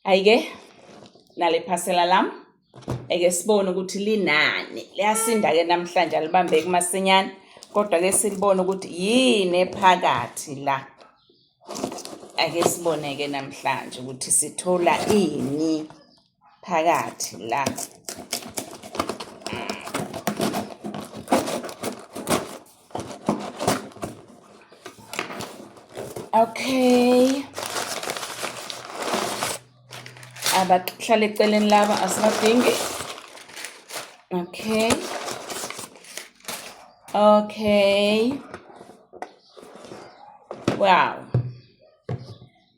Hhayi-ke nale phasela lami eke sibone ukuthi linani. Liyasinda-ke namhlanje alibambeki masinyane kodwa-ke silibone ukuthi yini ephakathi la. Ake sibone-ke namhlanje ukuthi sithola ini phakathi la. Okay. Abahlala eceleni laba asibadingi. Okay. Okay. Wow.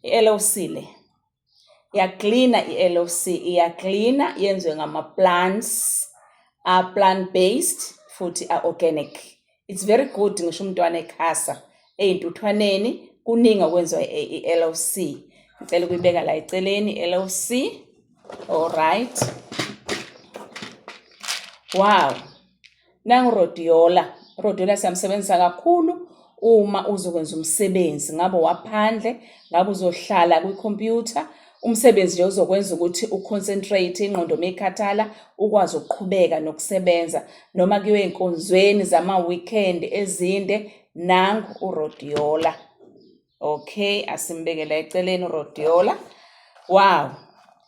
I-LOC le. Iyaklina i-LOC, iyaklina yenziwe ngama-plants a-plant based futhi a-organic. It's very good ngisho umntwana ekhasa ey'ntuthwaneni kuningi okwenziwa i-LOC. Ngicela ukuyibeka la eceleni i-LOC. All right. Wow. Nangu Rhodiola. Rhodiola siyamsebenzisa kakhulu uma uzokwenza umsebenzi, ngabe waphandle, ngabe uzohlala kwikhompyutha, umsebenzi nje uzokwenza ukuthi uconcentrate, ingqondo uma ikhathala ukwazi ukuqhubeka nokusebenza, noma kuyiwe ey'nkonzweni zama-weekend ezinde, nangu uRhodiola. Okay, asimbeke la eceleni uRhodiola. Wow.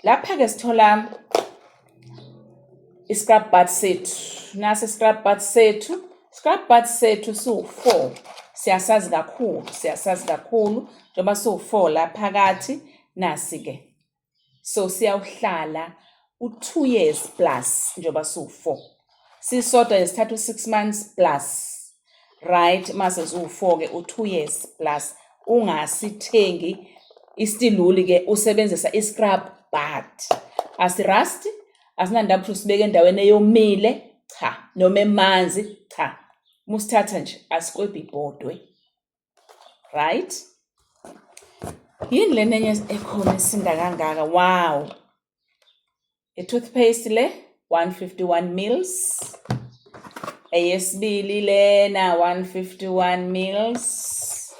Lapha-ke sithola i-scrub butt sethu. Nasi i-scrub butt sethu. Scrub butt sethu siwu-4. Siyasazi kakhulu, siyasazi kakhulu. Njengoba siwu-4 la phakathi, nasi-ke. So siyawuhlala u-2 years plus njengoba siwu-4. Sisodwa nje sithatha u-6 months plus. Right, mase ziwu-4 ke u-2 years plus. Ungasithengi istiluli ke usebenzisa i-scrub butt. Asirasti, asinandaba ukuthi usibeke endaweni eyomile, cha, noma emanzi, cha. Uma usithatha nje asikwebhi ibhodwe. Right? Yini lena enye ekhona esinda kangaka? Wow. I-toothpaste le 151 mils. Eyesibili lena 151 mils.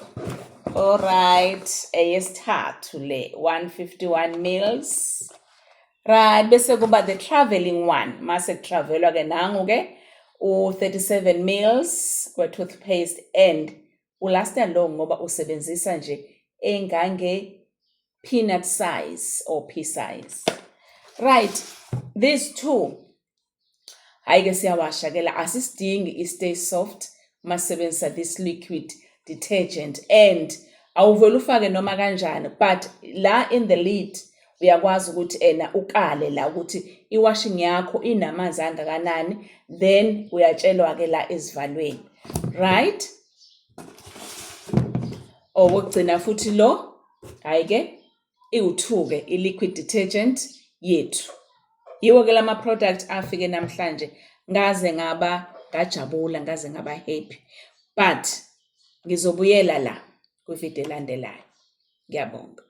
Alright, eyesithathu le 151 mils. Right, bese kuba the traveling one. Mase kutravelwa ke nangu ke u-37 mils kwe-toothpaste and ulasta long ngoba usebenzisa nje engange peanut size or pea size. Right, these two Hhayi ke siyawasha ke la asisidingi i-stay soft masebenzisa this liquid detergent and awuvele ufake noma kanjani but la in the lid uyakwazi ukuthi ena ukale la ukuthi i-washing yakho inamanzi angakanani then uyatshelwa ke la ezivalweni right. Owokugcina futhi lo hhayi ke iwu-2 ke i-liquid detergent yethu. Yiwo ke lama product afike namhlanje ngaze ngaba ngajabula ngaze ngaba happy but ngizobuyela la kwividiyo elandelayo. Ngiyabonga.